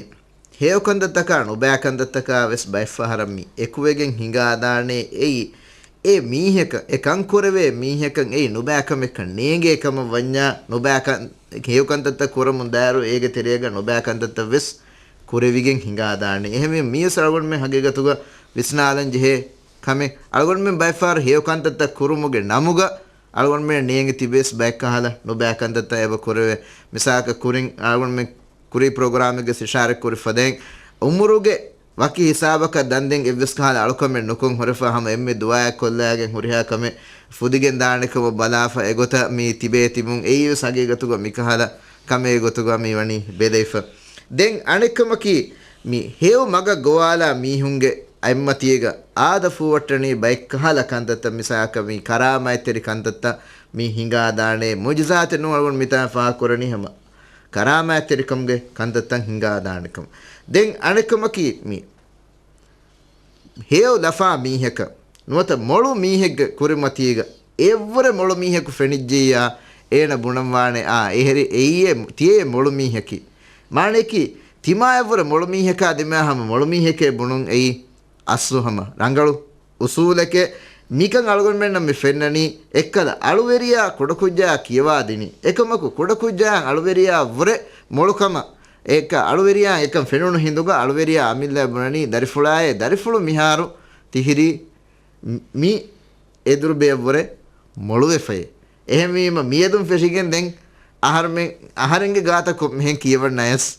ހެޔޮކަންތައްތަކާ ނުބައިކަންތައްތަކާ ވެސް ބައެއްފަހަރަށް މި އެކުވެގެން ހިނގާދާނެ. އެއީ އެ މީހަކަށް، އެ ކަން ކުރެވޭ މީހަކަށް އެއީ ނުބައިކަމެއްކަން ނޭނގޭ ކަމަށް ވަންޏާ، ނުބައިކަން، ހެޔޮކަންތައްތައް ކުރަމުން ދާއިރު އޭގެ ތެރޭގަ ނުބައިކަންތައްތައް ވެސް ކުރެވިގެން ހިނގާދާނެ. އެހެންވެ، މިވެސް އަޅުގަނޑުމެން ހަގީގަތުގަ ވިސްނާލަން ޖެހޭ ކަމެއް. އަޅުގަނޑުމެން ބައެއްފަހަރު ހެޔޮ ކަންތައްތައް ކުރުމުގެ ނަމުގަ އަޅުގަނޑުމެން ނޭނގި ތިބޭސް ބައެއްކަހަލަ ނުބައި ކަންތައްތައް އެބަ ކުރެވޭ. މިސާލަކަށް ކުރިން އަޅުގަނޑުމެން ކުރީ ޕްރޮގްރާމެއްގަ އިޝާރަތް ކުރި ފަދައިން، އުމުރުގެ ވަކި ހިސާބަކަށް ދަންދެން އެއްވެސް ކަހަލަ އަޅުކަމެއް ނުކޮށް ހުރެފަ ހަމަ އެންމެ ދުޢާއެއް ކޮށްލާގެން ހުރިހާ ކަމެއް ފުދިގެން ދާނެ ކަމަށް ބަލާފަ އެގޮތަށް މި ތިބޭ ތިބުން. އެއީވެސް ހަގީގަތުގަ މިކަހަލަ ކަމެއް ގޮތުގަ މި ވަނީ ބެލެވިފަ. ދެން އަނެއްކަމަކީ، މި ހެޔޮ މަގަށް ގޮވާލާ މީހުންގެ އަތްމަތީގަ އާދަ ފޫވައްޓަނީ ބައެއްކަހަލަ ކަންތައްތައް، މިސާލަކަށް މި ކަރާމާތްތެރި ކަންތައްތައް މި ހިނގާދާނެ. މުޢުޖިޒާތެއް ނޫން އަޅުގަނޑު މިތާ ފާހަގަކުރަނީ ހަމަ ކަރާމާތްތެރިކަމުގެ ކަންތައްތައް ހިނގާދާނެކަމަށް. ދެން އަނެއްކަމަކީ މި ހެޔޮ ލަފާ މީހަކަށް ނުވަތަ މޮޅު މީހެއްގެ ކުރިމަތީގަ އެއަށްވުރެ މޮޅު މީހަކު ފެނިއްޖެއްޔާ، އޭނަ ބުނަންވާނެ، އާ، އެހެރި އެއީ ތިޔޭ މޮޅު މީހަކީ. މާނައަކީ، ތިމާޔަށްވުރެ މޮޅު މީހަކާ ދިމާ ހަމަ މޮޅު މީހެކޭ ބުނުން އެއީ އަސްލު ހަމަ ރަނގަޅު އުސޫލެކޭ. މިކަން އަޅުގަނޑުމެންނަށް މި ފެންނަނީ، އެއްކަލަ އަޅުވެރިޔާ ކުޑަކުއްޖާ ކިޔަވާ ދިނީ. އެކަމަކު، ކުޑަކުއްޖާ އަޅުވެރިޔާއަށްވުރެ މޮޅުކަމަށް އެކަ އަޅުވެރިޔާ އެކަން ފެނުނު ހިނދުގަ އަޅުވެރިޔާ އަމިއްލައަށް ބުނަނީ، ދަރިފުޅާއޭ، ދަރިފުޅު މިހާރު ތިހިރީ މި އެދުރުބެއަށްވުރެ މޮޅުވެފައޭ. އެހެންވީމަ، މިއަދުން ފެށިގެން ދެން އަހަރުމެން، އަހަރެންގެ ގާތަކު މިހެން ކިޔަވަން ނަޔަސް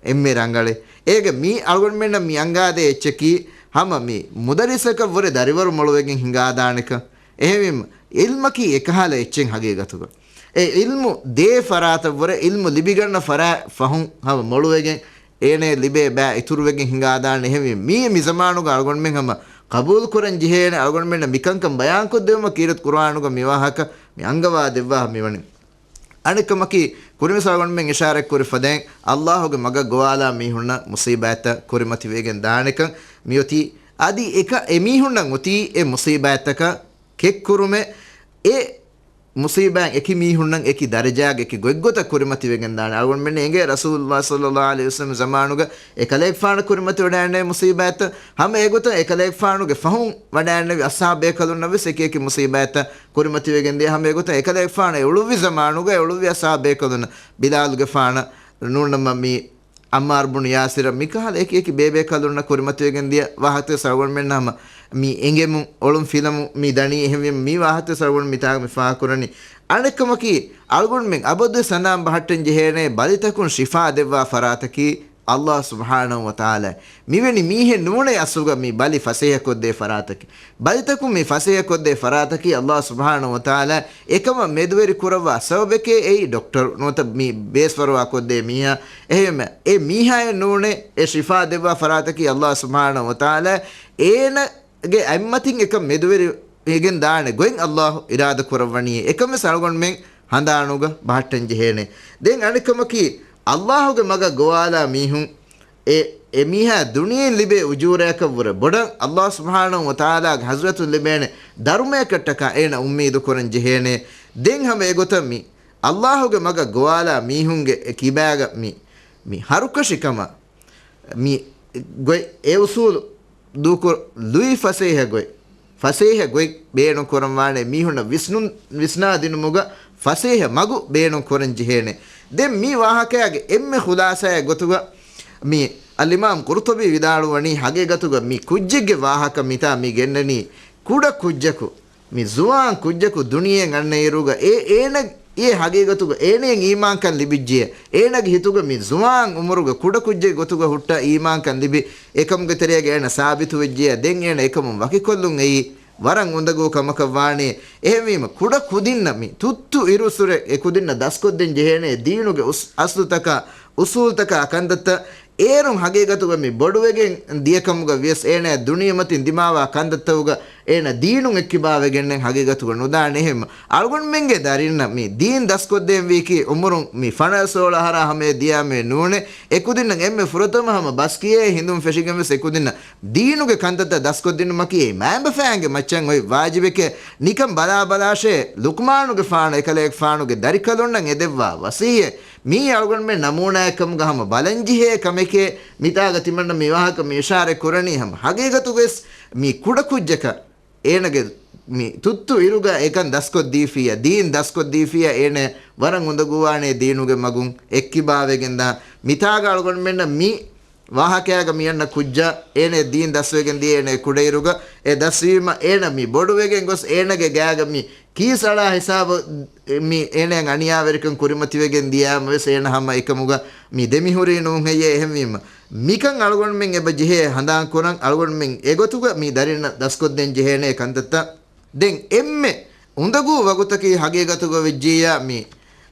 އެންމެ ރަނގަޅޭ. އޭގެ މީ އަޅުގަނޑުމެންނަށް މި އަންގާދޭ އެއްޗަކީ، ހަމަ މި މުދައްރިސަކަށްވުރެ ދަރިވަރު މޮޅުވެގެން ހިނގާދާނެކަން. އެހެންވީމަ، ޢިލްމަކީ އެކަހަލަ އެއްޗެއް ހަގީގަތުގަ. އެ ޢިލްމު ދޭ ފަރާތަށްވުރެ، ޢިލްމު ލިބިގަންނަ ފަރާތް ފަހުން ހަމަ މޮޅުވެގެން އޭނައަށް ލިބޭ ބައި އިތުރުވެގެން ހިނގާދާނެ. އެހެންވީ، މީ މި ޒަމާނުގަ އަޅުގަނޑުމެން ހަމަ ޤަބޫލު ކުރަން ޖެހޭނެ. އަޅުގަނޑުމެންނަށް މިކަންކަން ބަޔާންކޮށްދެވުމަށް ކީރިތި ޤުރުއާނުގަ މި ވާހަކަ މި އަންގަވާ ދެއްވާ މިވަނީ. އަނެއްކަމަކީ، ކުރިންވެސް އަޅުގަނޑުމެން އިޝާރަތް ކުރި ފަދައިން، ﷲ ގެ މަގަށް ގޮވާލާ މީހުންނަށް މުޞީބާތްތައް ކުރިމަތިވެގެން ދާނެކަން މިއޮތީ. އަދި އެކަ، އެ މީހުންނަށް އޮތީ އެ މުޞީބާތްތަކަށް ކެއްކުރުމެއް، އެ މުޞީބާތް އެކި މީހުންނަށް އެކި ދަރަޖާގެ އެކި ގޮތްގޮތަށް ކުރިމަތިވެގެން ދާނެ. އަޅުގަނޑުމެން އެނގޭ ރަސޫލުﷲ ޞައްލަﷲ ޢަލައިހި ވަސައްލަމް ޒަމާނުގަ އެކަލޭގެފާނަށް ކުރިމަތިވެވަޑައިގެންނެވި މުޞީބާތްތައް، ހަމަ އެގޮތަށް އެކަލޭގެފާނުގެ ފަހުން ވަޑައިގެންނެވި އަޞްޙާބު ބޭކަލުންނަށް ވެސް އެކި އެކި މުޞީބާތްތައް ކުރިމަތިވެގެން ދިޔަ. ހަމަ އެގޮތަށް އެކަލޭގެފާނު އެ އުޅުއްވި އަޞްޙާބު ބޭކަލުންނަށް، ބިލާލުގެފާނަށް ނޫންނަމަ މި ޢައްމާރު ބުނު ޔާސިރަށް މިކަހަލަ އެކި އެކި ބޭބޭކަލުންނަށް ކުރިމަތިވެގެން ދިޔަ ވާހަކަތައް ވެސް އަޅުގަނޑުމެންނަށް ހަމަ މި އެނގެމުން އޮޅުން ފިލަމުން މި ދަނީ. އެހެންވީމަ މި ވާހަކަތައް ވެސް އަޅުގަނޑު މިތާގަ މި ފާހަގަކުރަނީ. އަނެއްކަމަކީ، އަޅުގަނޑުމެން އަބަދުވެސް ހަނދާން ބަހައްޓަން ޖެހޭނެ ބަލިތަކުން ޝިފާ ދެއްވާ ފަރާތަކީ ﷲ ސުބްޙާނަހޫ ވަތަޢާލާ. މިވެނި މީހެއް ނޫނޭ އަސްލުގަ މި ބަލި ފަސޭހަކޮށްދޭ ފަރާތަކީ. ބަލިތަކުން މި ފަސޭހަކޮށްދޭ ފަރާތަކީ ﷲ ސުބްޙާނަހޫ ވަތަޢާލާ އެކަމަށް މެދުވެރި ކުރައްވާ ސަބަބެކޭ އެއީ ޑޮކްޓަރު ނުވަތަ މި ބޭސްފަރުވާ ކޮށްދޭ މީހާ. އެހެންވެ، އެ މީހާއެއް ނޫނޭ އެ ޝިފާ ދެއްވާ ފަރާތަކީ ﷲ ސުބްޙާނަހޫ ވަތަޢާލާ. އޭނަގެ އަތްމަތިން އެކަން މެދުވެރި ވެގެން ދާނެ ގޮތް ﷲ އިރާދަ ކުރައްވަނީ. އެކަން ވެސް އަޅުގަނޑުމެން ހަނދާނުގަ ބަހައްޓަން ޖެހޭނެ. ދެން އަނެއްކަމަކީ، ﷲ ގެ މަގަށް ގޮވާލާ މީހުން އެ، އެ މީހާ ދުނިޔެއިން ލިބޭ އުޖޫރަޔަކަށްވުރެ ބޮޑަށް ﷲ ސުބްޙާނަހޫ ވަތަޢާލާގެ ޙަޟްރަތުން ލިބޭނެ ދަރުމަޔަކަށްޓަކާ އޭނަ އުއްމީދު ކުރަން ޖެހޭނެ. ދެން ހަމަ އެގޮތަށް މި ﷲ ގެ މަގަށް ގޮވާލާ މީހުންގެ އެ ކިބާގަ މި، މި ހަރުކަށިކަމަށް މި ގޮތް އެ އުސޫލު ދޫކޮށް ލުއި ފަސޭހަ ގޮތް، ފަސޭހަ ގޮތް ބޭނުން ކުރަން ވާނެ މީހުންނަށް ވިސްނުން، ވިސްނާ ދިނުމުގަ ފަސޭހަ މަގު ބޭނުން ކުރަން ޖެހޭނެ. ދެން މި ވާހަކައިގެ އެންމެ ޚުލާޞާއެއް ގޮތުގަ މި އަލްއިމާމް ޤުރްޠުބީ ވިދާޅުވަނީ، ހަގީގަތުގަ މި ކުއްޖެއްގެ ވާހަކަ މިތާ މި ގެންނަނީ ކުޑަ ކުއްޖަކު މި ޒުވާން ކުއްޖަކު ދުނިޔެއަށް އަންނައިރުގަ އެ، އޭނަ، އެ ހަގީގަތުގަ އޭނައަށް އީމާންކަން ލިބިއްޖެޔޭ. އޭނަގެ ހިތުގަ މި ޒުވާން އުމުރުގަ ކުޑަ ކުއްޖެއް ގޮތުގަ ހުއްޓާ އީމާންކަން ލިބި، އެކަމުގެ ތެރޭގަ އޭނަ ސާބިތުވެއްޖެޔާ، ދެން އޭނަ އެކަމުން ވަކިކޮށްލުން އެއީ ވަރަށް އުނދަގޫ ކަމަކަށް ވާނެ. އެހެންވީމަ، ކުޑަ ކުދިންނަށް މި ތުއްތު އިރުއްސުރެ އެ ކުދިންނަށް ދަސްކޮށްދޭން ޖެހޭނެ ދީނުގެ އުސް، އަސްލުތަކާ، އުސޫލްތަކާ ކަންތައްތައް އޭރުން ހަގީގަތުގަ މި ބޮޑުވެގެން ދިޔަކަމުގަ ވިޔަސް އޭނަ ދުނިޔެމަތިން ދިމާވާ ކަންތައްތަކުގަ އޭނަ ދީނުން އެއްކިބާވެގެންނެއް ހަގީގަތުގަ ނުދާނެ. އެހެންމަ އަޅުގަނޑުމެންގެ ދަރިންނަށް މި ދީން ދަސްކޮށްދޭން ވީކީ އުމުރުން މި ފަނަރަ ސޯޅަ އަހަރާ ހަމަޔަށް ދިޔާމޭ ނޫނޭ. އެކުދިންނަށް އެންމެ ފުރަތަމަ ހަމަ ބަސް ކިޔޭ ހިނދުން ފެށިގެން ވެސް އެކުދިންނަށް ދީނުގެ ކަންތައްތައް ދަސްކޮށްދިނުމަކީ އެ މައިންބަފައިންގެ މައްޗަށް އޮތް ވާޖިބެކޭ. ނިކަން ބަލާބަލާށޭ ލުޤްމާނުގެފާނު އެކަލޭގެފާނުގެ ދަރިކަލުންނަށް އެދެއްވާ ވަޞިއްޔަތް މީ އަޅުގަނޑުމެން ނަމޫނާއެއްކަމުގަ ހަމަ ބަލަންޖެހޭ ކަމެކޭ. މިތާގަ ތިމަންނަ މި ވާހަކަ މި އިޝާރަތް ކުރަނީ ހަމަ ހަގީގަތުގަވެސް މި ކުޑަކުއްޖަކަށް އޭނަގެ މި ތުއްތު އިރުގަ އެކަން ދަސްކޮށްދީފިއްޔާ، ދީން ދަސްކޮށްދީފިއްޔާ އޭނަ ވަރަށް އުނދަގޫވާނޭ ދީނުގެ މަގުން އެއްކިބާވެގެންދާ. މިތާގަ އަޅުގަނޑުމެންނަށް މި ވާހަކައިގަ މި އަންނަ ކުއްޖާ އޭނަ ދީން ދަސްވެގެން ދިޔަ އޭނަ ކުޑައިރުގަ އެ ދަސްވީމަ އޭނަ މި ބޮޑުވެގެން ގޮސް އޭނަގެ ގާގަ މި ކީސް އަޅާ ހިސާބު މި އޭނައަށް އަނިޔާވެރިކަން ކުރިމަތިވެގެން ދިޔާމަވެސް އޭނަ ހަމަ އެކަމުގަ މި ދެމިހުރީ ނޫން ހެއްޔޭ؟ އެހެންވީމަ މިކަން އަޅުގަނޑުމެން އެބަ ޖެހޭ ހަނދާން ކުރަން އަޅުގަނޑުމެން އެގޮތުގަ މި ދަރިންނަށް ދަސްކޮށްދޭން ޖެހޭނެ ކަންތައްތައް. ދެން އެންމެ އުނދަގޫ ވަގުތަކީ ހަގީގަތުގަ ވެއްޖިއްޔާ މި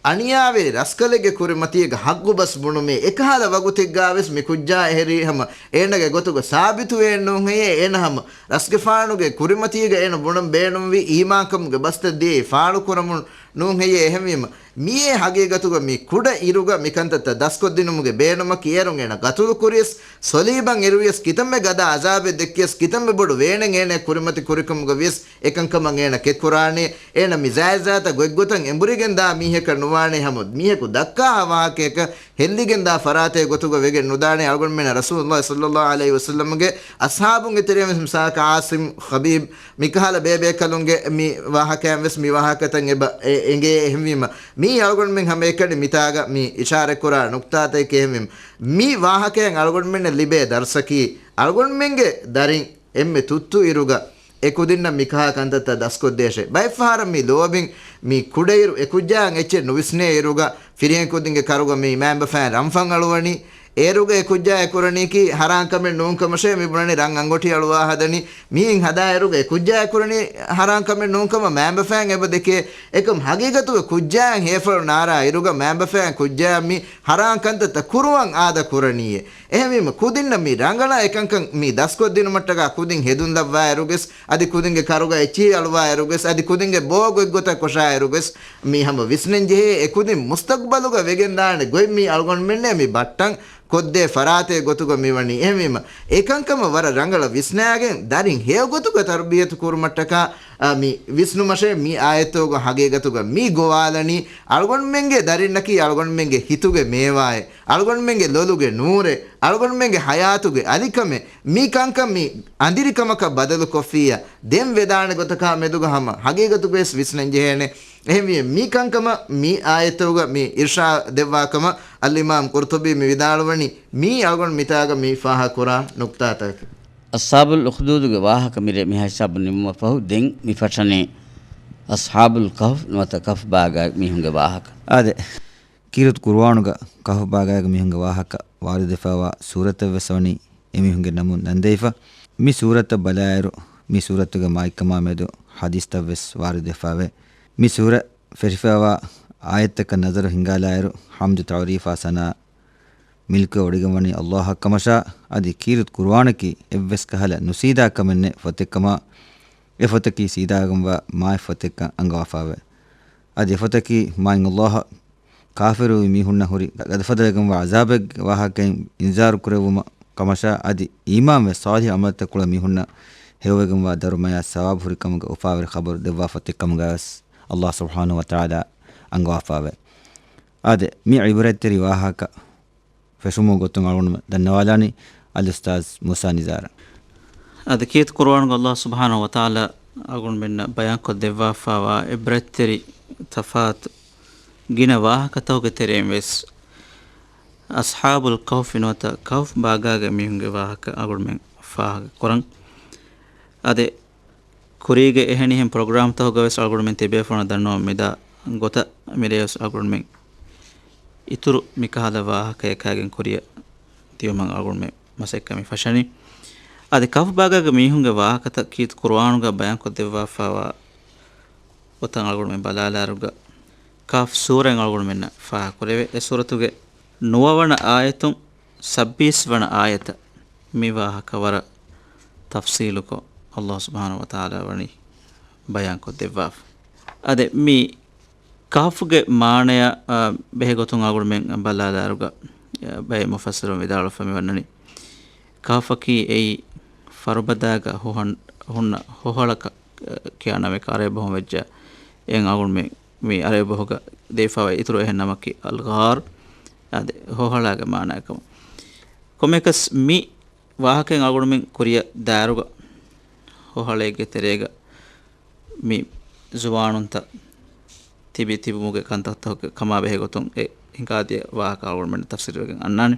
އަނިޔާވެރި ރަސްކަލެއްގެ ކުރިމަތީގަ ހައްގު ބަސް ބުނުމޭ. އެކަހަލަ ވަގުތެއްގާވެސް މި ކުއްޖާ އެހެރީ ހަމަ އޭނަގެ ގޮތުގަ ސާބިތުވޭން ނޫން ހެއްޔޭ؟ އޭނަ ހަމަ ރަސްގެފާނުގެ ކުރިމަތީގަ އޭނަ ބުނަން ބޭނުންވީ އީމާންކަމުގެ ބަސްތައް ދިޔައީ ފާޅުކުރަމުން ނޫން ހެއްޔޭ؟ އެހެންވީމަ މިއޭ ހަގީގަތުގަ މި ކުޑަ އިރުގަ މިކަންތައްތައް ދަސްކޮށްދިނުމުގެ ބޭނުމަކީ އޭރުން އޭނަ ގަތުލު ކުރިޔަސް، ސޮލީބަށް އިރުވިޔަސް، ކިތަންމެ ގަދަ އަޒާބެއް ދެއްކިޔަސް، ކިތަންމެ ބޮޑު ވޭނެއް އޭނަ ކުރިމަތި ކުރިކަމުގަ ވިޔަސް، އެކަންކަމަށް އޭނަ ކެކުރާނެ. އޭނަ މި ޒާތްޒާތަށް ގޮތްގޮތަށް އެނބުރިގެންދާ މީހަކަށް ނުވާނެ ހަމަ މީހަކު ދައްކާ ވާހަކަޔަކަށް ހެއްލިގެންދާ ފަރާތެއް ގޮތުގަ ވެގެން ނުދާނެ. އަޅުގަނޑުމެންނަށް ރަސޫލުﷲ ޞައްލަﷲ ޢަލައިހި ވަސައްލަމްގެ އަޞްޙާބުންގެ ތެރެއިން ވެސް މިސާލަކަށް ޢާޞިމް، ޚަބީބް، މިކަހަލަ ބޭބޭކަލުންގެ މި ވާހަކައިން ވެސް މި ވާހަކަތައް އެބަ އެ-، އެނގޭ. އެހެންވީމަ މީ އަޅުގަނޑުމެން ހަމައެކަނި މިތާގަ މި އިޝާރަތްކުރާ ނުކްތާތަކެކޭ. އެހެންވީމަ މި ވާހަކައިން އަޅުގަނޑުމެންނަށް ލިބޭ ދަރުސަކީ އަޅުގަނޑުމެންގެ ދަރިން އެންމެ ތުއްތު އިރުގަ އެ ކުދިންނަށް މިކަހަލަ ކަންތައްތައް ދަސްކޮށްދޭށޭ. ބައެއްފަހަރަށް މި ލޯބިން މި ކުޑައިރު އެ ކުއްޖާއަށް އެއްޗެއް ނުވިސްނޭ އިރުގަ ފިރިހެން ކުދިންގެ ކަރުގަ މި މައިންބަފައިން ރަންފަން އަޅުވަނީ. އޭރުގަ އެ ކުއްޖާ އެ ކުރަނީކީ ހަރާން ކަމެއް ނޫން ކަމަށޭ މި ބުނަނީ ރަން އަނގޮޓި އަޅުވާ ހަދަނީ. މިއިން ހަދާ އިރުގަ އެ ކުއްޖާ އެ ކުރަނީ ހަރާން ކަމެއް ނޫން ކަމަށް މައިންބަފައިން އެބަ ދެކޭ. އެކަމް ހަގީގަތުގަ ކުއްޖާއަށް ހޭފަޅު ނާރާ އިރުގަ މައިންބަފައިން ކުއްޖާއަށް މި ހަރާން ކަންތައްތައް ކުރުވަން އާދަ ކުރަނީއޭ. އެހެންވީމަ ކުދިންނަށް މި ރަނގަޅަށް އެކަންކަން މި ދަސްކޮށްދިނުމަށްޓަކާ ކުދިން ހެދުން ލައްވާއިރުގެސް، އަދި ކުދިންގެ ކަރުގަ އެއްޗިހި އަޅުވާއިރުގެސް، އަދި ކުދިންގެ ބޯ ގޮތްގޮތަށް ކޮށާއިރުގެސް، މި ހަމަ ވިސްނެންޖެހޭ އެ ކުދިން މުސްތަގްބަލުގަ ވެގެންދާނެ ގޮތް މީ އަޅުގަނޑުމެންނޭ މި ބައްޓަން ކޮށްދޭ ފަރާތެއް ގޮތުގަ މިވަނީ. އެހެންވީމަ އެކަންކަމަށް ވަރަށް ރަނގަޅަށް ވިސްނާގެން ދަރިން ހެޔޮގޮތުގަ ތަރުބިޔަތު ކުރުމަށްޓަކާ، އާ، މި ވިސްނުމަށޭ މި އާޔަތުގަ ހަގީގަތުގަ މި ގޮވާލަނީ އަޅުގަނޑުމެންގެ ދަރިންނަކީ އަޅުގަނޑުމެންގެ ހިތުގެ މޭވާއެއް، އަޅުގަނޑުމެންގެ ލޮލުގެ ނޫރެއް، އަޅުގަނޑުމެންގެ ހަޔާތުގެ އަލިކަމެއް. މި ކަންކަން މި އަނދިރިކަމަކަށް ބަދަލުކޮށްފިއްޔާ ދެން ވެދާނެ ގޮތަކާ މެދުގަ ހަމަ ހަގީގަތުގައިވެސް ވިސްނަން ޖެހޭނެ. އެހެންވިއްޔާ މި ކަންކަމަށް މި އާޔަތުގަ މި އިރްޝާދު ދެއްވާ ކަމަށް އަލްއިމާމް ޤުރްޠުބީ މި ވިދާޅުވަނީ، މީ އަޅުގަނޑު މިތާގަ މި ފާހަގަކުރާ ނުކްތާތަކެއް. އަޞްޙާބުލް އުޚްދޫދުގެ ވާހަކަ މިރޭ މިހާ ހިސާބުން ނިމުމަށްފަހު، ދެން މި ފަށަނީ އަޞްޙާބުލް ކަހުފް ނުވަތަ ކަހުފް ބާގާ މީހުންގެ ވާހަކަ. އާދެ، ކީރިތި ޤުރުއާނުގަ ކަހުފް ބާގާގެ މީހުންގެ ވާހަކަ ވާރިދުވެފައިވާ ސޫރަތެއްވެސް ވަނީ އެމީހުންގެ ނަމުން ނަންދެވިފަ. މި ސޫރަތަށް ބަލާއިރު، މި ސޫރަތުގެ މާތްކަމާ މެދު ޙަދީޘްތައްވެސް ވާރިދުވެފައެވެ. މި ސޫރަ ފެށިފައިވާ އާޔަތްތަކަށް ނަޒަރު ހިންގާލާއިރު، ޙަމްދު، ތަޢުރީފާ، ސަނާ މިލްކުވެ ވޮޑިގެންވަނީ ﷲ އަށް ކަމަށާ، އަދި ކީރިތި ޤުރުއާނަކީ އެއްވެސް ކަހަލަ ނުސީދާ ކަމެއް ނެތް ފޮތެއް ކަމަށް، އެ ފޮތަކީ ސީދާގެންވާ މާތް ފޮތެއްކަން އަންގަވާފައެވެ. އަދި އެ ފޮތަކީ މާތް ﷲ އަށް ކާފިރުވި މީހުންނަށް ހުރި ގަދަފަދަވެގެންވާ ޢަޒާބެއްގެ ވާހަކައިން އިންޒާރު ކުރެއްވުމަށް ކަމަށާ، އަދި އީމާންވެ ޞާލިޙު ޢަމަލުތައް ކުޅެ މީހުންނަށް ހެޔޮވެގެންވާ ދަރުމަޔާ ސަވާބު ހުރި ކަމުގެ އުފާވެރި ޚަބަރު ދެއްވާ ފޮތެއް ކަމުގައިވެސް ﷲ ސުބްޙާނަހޫ ވަތަޢާލާ އަންގަވާފައެވެ. އާދެ، މި ޢިބްރަތްތެރި ވާހަކަ ފެށުމުގެ ގޮތުން އަޅުގަނޑު ދަންނަވާލާނީ އަލްއުސްތާޛް މޫސާ ނިޒާރަށް. އަދި ކީރިތި ޤުރުއާނުގަ ﷲ ސުބްޙާނަހޫ ވަތަޢާލާ އަޅުގަނޑުމެންނަށް ބަޔާންކޮށްދެއްވާފައިވާ ޢިބްރަތްތެރި ތަފާތު ގިނަ ވާހަކަތަކުގެ ތެރެއިން ވެސް އަޞްޙާބުލް ކަހުފި ނުވަތަ ކަހުފް ބާގާގެ މީހުންގެ ވާހަކަ އަޅުގަނޑުމެން ފާހަގަކުރަން. އާދެ، ކުރީގެ އެހެނިހެން ޕްރޮގްރާމްތަކުގަވެސް އަޅުގަނޑުމެން ތިބޭފުޅުންނަށް ދަންނަވަން މިދާ ގޮތަށް މިރޭވެސް އަޅުގަނޑުމެން އިތުރު މިކަހަލަ ވާހަކަޔަކާގެން ކުރިއަށް ދިޔުމަށް އަޅުގަނޑުމެން މަސައްކަތް މި ފަށަނީ. އަދި ކަހުފް ބާގާގެ މީހުންގެ ވާހަކަތައް ކީރިތި ޤުރުއާނުގަ ބަޔާންކޮށްދެއްވާފައިވާ ގޮތަށް އަޅުގަނޑުމެން ބަލާލާއިރުގަ، ކަހުފް ސޫރައިން އަޅުގަނޑުމެންނަށް ފާހަގަކުރެވޭ. އެ ސޫރަތުގެ ނުވަވަނަ އާޔަތުން ސައްބީސް ވަނަ އާޔަތަށް މި ވާހަކަ ވަރަށް ތަފްޞީލުކޮށް، ﷲ ސުބްޙާނަހޫ ވަތަޢާލާ ވަނީ ބަޔާންކޮށްދެއްވާފަ. އާދެ، މި ކަހުފްގެ މާނަޔާ، އާ، ބެހޭގޮތުން އަޅުގަނޑުމެން ބަލާލާއިރުގަ، އާ، ބައެއް މުފައްސިރުން ވިދާޅުވެފަ މިވަންނަނީ، ކަހުފަކީ އެއީ ފަރުބަދާގަ ހުހަން-، ހުންނަ ހޮހަޅަކަށް، އާ، ކިޔާ ނަމެއް ޢަރަބި ބަހުން ވެއްޖެއްޔާ، އެއިން އަޅުގަނޑުމެން މި ޢަރަބި ބަހުގަ ދެވިފައިވާ އިތުރު އެހެން ނަމަކީ އަލްޣާރު، އާދެ، ހޮހަޅާގެ މާނަޔަކަމަށް. ކޮންމެއަކަސް މި ވާހަކައިން އަޅުގަނޑުމެން ކުރިއަށް ދާއިރުގަ ހޮހަޅެއްގެ ތެރޭގަ މި ޒުވާނުންތައް ތިބި ތިބުމުގެ ކަންތައްތަކުގެ ކަމާ ބެހޭ ގޮތުން އެ ހިނގާދިޔަ ވާހަކަ އަޅުގަނޑުމެންނަށް ތަފްސީލުވެގެން އަންނާނެ.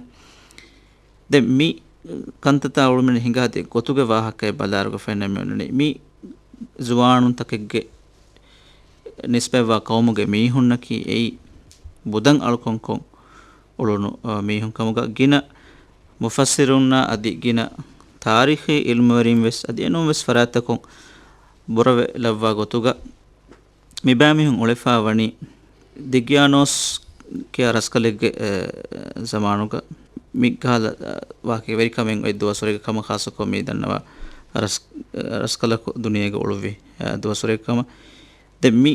ދެން މި ކަންތައްތައް އަޅުމެން ހިނގާދޭ ގޮތުގެ ވާހަކައެއް ބަލާރުގަ ފެންނަމެ އޮންނަނީ، މި ޒުވާނުންތަކެއްގެ ނިސްބަތްވާ ޤައުމުގެ މީހުންނަކީ އެއީ ބުދަން އަޅުކަންކޮށް އުޅުނު، އަ، މީހުން ކަމުގަ ގިނަ މުފައްސިރުންނާ އަދި ގިނަ ތާރީޚީ ޢިލްމުވެރިން ވެސް އަދި އެނޫން ވެސް ފަރާތްތަކުން ބުރަވެލައްވާ ގޮތުގަ މިބައިމީހުން އުޅެފާ ވަނީ ދިގްޔާނޯސް ކިޔާ ރަސްކަލެއްގެ، އެ، ޒަމާނުގަ މިކަހަލަ، އަ، ވާހަކަ ވެރިކަމެއް އޮތް ދުވަސްވަރެއްގެ ކަމަށް ޚާއްޞަކޮށް މި ދަންނަވާ ރަސް-، އަ، ރަސްކަލަކު ދުނިޔޭގަ އުޅުއްވި، އަ، ދުވަސްވަރެއްގެ ކަމަށް. ދެން މި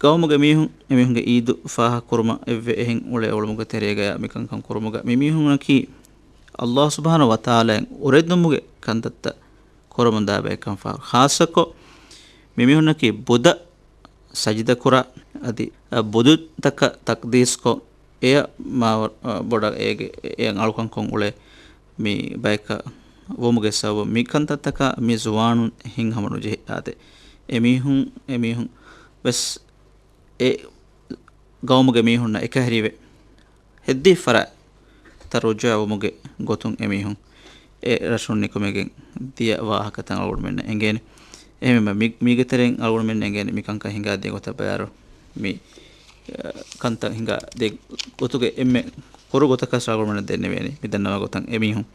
ޤައުމުގެ މީހުން، އެމީހުންގެ އީދު ފާހަގަކުރުމަށް އެއްވެ އެހެން އުޅޭ އުޅުމުގެ ތެރޭގަޔާ މިކަންކަން ކުރުމުގަ މިމީހުންނަކީ ﷲ ސުބްޙާނަހޫ ވަތަޢާލާއިން އުރެދުމުގެ ކަންތައްތައް ކުރަމުންދާ ބައެއްކަން ފާހަގަ. ޚާއްޞަކޮށް މިމީހުންނަކީ ބުދަށް ސަޖިދަކުރާ އަދި ބުދުތަކަށް ތަޤްދީސްކޮށް، އެޔަށް މާ، އަ، ބޮޑަށް އޭގެ، އެޔަށް އަޅުކަންކޮށް އުޅޭ މި ބަޔަކަށް ވުމުގެ ސަބަބުން މި ކަންތައްތަކަށް މި ޒުވާނުން ހިތްހަމަ ނުޖެހިއްޔާދޭ. އެމީހުން، އެމީހުން ވެސް އެ ޤައުމުގެ މީހުންނަށް އެކަހެރިވެ، ހެއްދީ ފަރާތްތައް ރުޖޫޢަވުމުގެ ގޮތުން އެމީހުން އެ ރަށުން ނިކުމެގެން ދިޔަ ވާހަކަތައް އަޅުގަނޑުމެންނަށް އެނގޭނެ. އެހެންވީމަ މި-، މީގެ ތެރެއިން އަޅުގަނޑުމެން އެނގޭނެ މި ކަންކަން ހިނގާދޭ ގޮތަށް ބަޔާރު މި، އަ، ކަންތައް ހިނގާދޭ ގޮތުގެ އެންމެ ކުރު ގޮތަކަށް އަޅުގަނޑުމެންނަށް ދެންނެވޭނެ. މި ދަންނަވާ ގޮތަށް އެމީހުން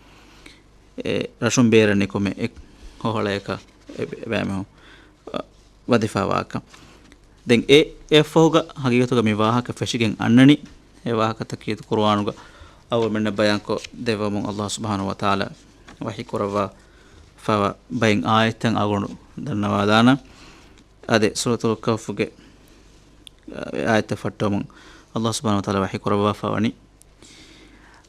އެ ރަށުން ބޭރަށް ނިކުމެ އެ ހޮހޮޅަޔަކަށް އެ ބައިމީހުން، އަ، ވަދެފާވާކަން. ދެން އެ، އެއަށްފަހުގަ ހަގީގަތުގަ މި ވާހަކަ ފެށިގެން އަންނަނީ. އެ ވާހަކަތަކީ ޤުރުއާނުގަ އަޅުގަނޑުމެންނަށް ބަޔާންކޮށް ދެއްވަމުން ﷲ ސުބްޙާނަހޫ ވަތަޢާލާ ވަޙީ ކުރައްވާފައިވާ ބައެއް އާޔަތްތައް އަޅުގަނޑު ދަންނަވާލާނަން. އާދެ، ސޫރަތުލް ކަހްފުގެ، އަ، އާޔަތްތައް ފައްޓަވަމުން ﷲ ސުބްޙާނަހޫ ވަތަޢާލާ ވަޙީ ކުރައްވާފައި ވަނީ،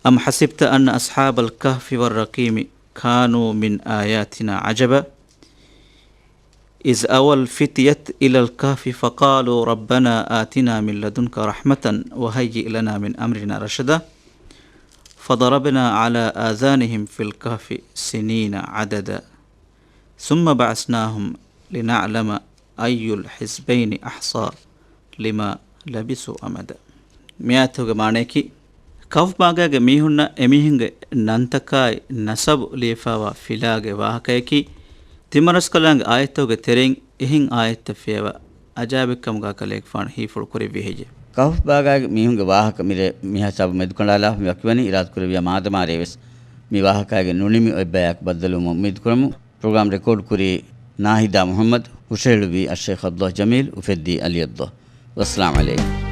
أم حسبت أن أصحاب الكهف والرقيم كانوا من آياتنا عجبا إذ أوى الفتية إلى الكهف فقالوا ربنا آتنا من لدنك رحمة وهيئ لنا من أمرنا رشدا فضربنا على آذانهم في الكهف سنين عددا ثم بعثناهم لنعلم أي الحزبين أحصى لما لبثوا أمدا. މި އާޔަތުގެ މާނަޔަކީ، ކަހްފު ބާގާގެ މީހުންނަށް އެމީހުންގެ ނަންތަކާއި ނަސަބު ލިޔެފާވާ ފިލާގެ ވާހަކަޔަކީ، ތިމަރަސްކަލާނގެ އާޔަތުގެ ތެރެއިން އެހެން އާޔަތްތައް ފިޔަވާ އަޖާއިބެއްކަމުގާ ކަލޭގެފާނު ހީފުޅު ކުރެއްވި ހެއްޔެ؟ ކަހްފު ބާގާގެ މީހުންގެ ވާހަކަ މިރޭ މިހާ ހިސާބު މެދުކަނޑާލާފަ މި ވަކިވަނީ އިރާދަކުރެއްވިޔާ މާދަމާ ރޭވެސް މި ވާހަކައިގެ ނުނިމި އޮތްބަޔާއެކު ބައްދަލުވުމަށް އުއްމީދުކުރަމު. ޕްރޮގްރާމް ރެކޯޑް ކުރީ ނާހިދާ މުޙައްމަދު، ހުށަހެޅުއްވީ އައްޝައިޚް ޢަބްދުﷲ ޖަމީލް، އުފެއްދީ ޢަލީ ޢަބްދުﷲ. ވައްސަލާމް ޢަލައިކުމް.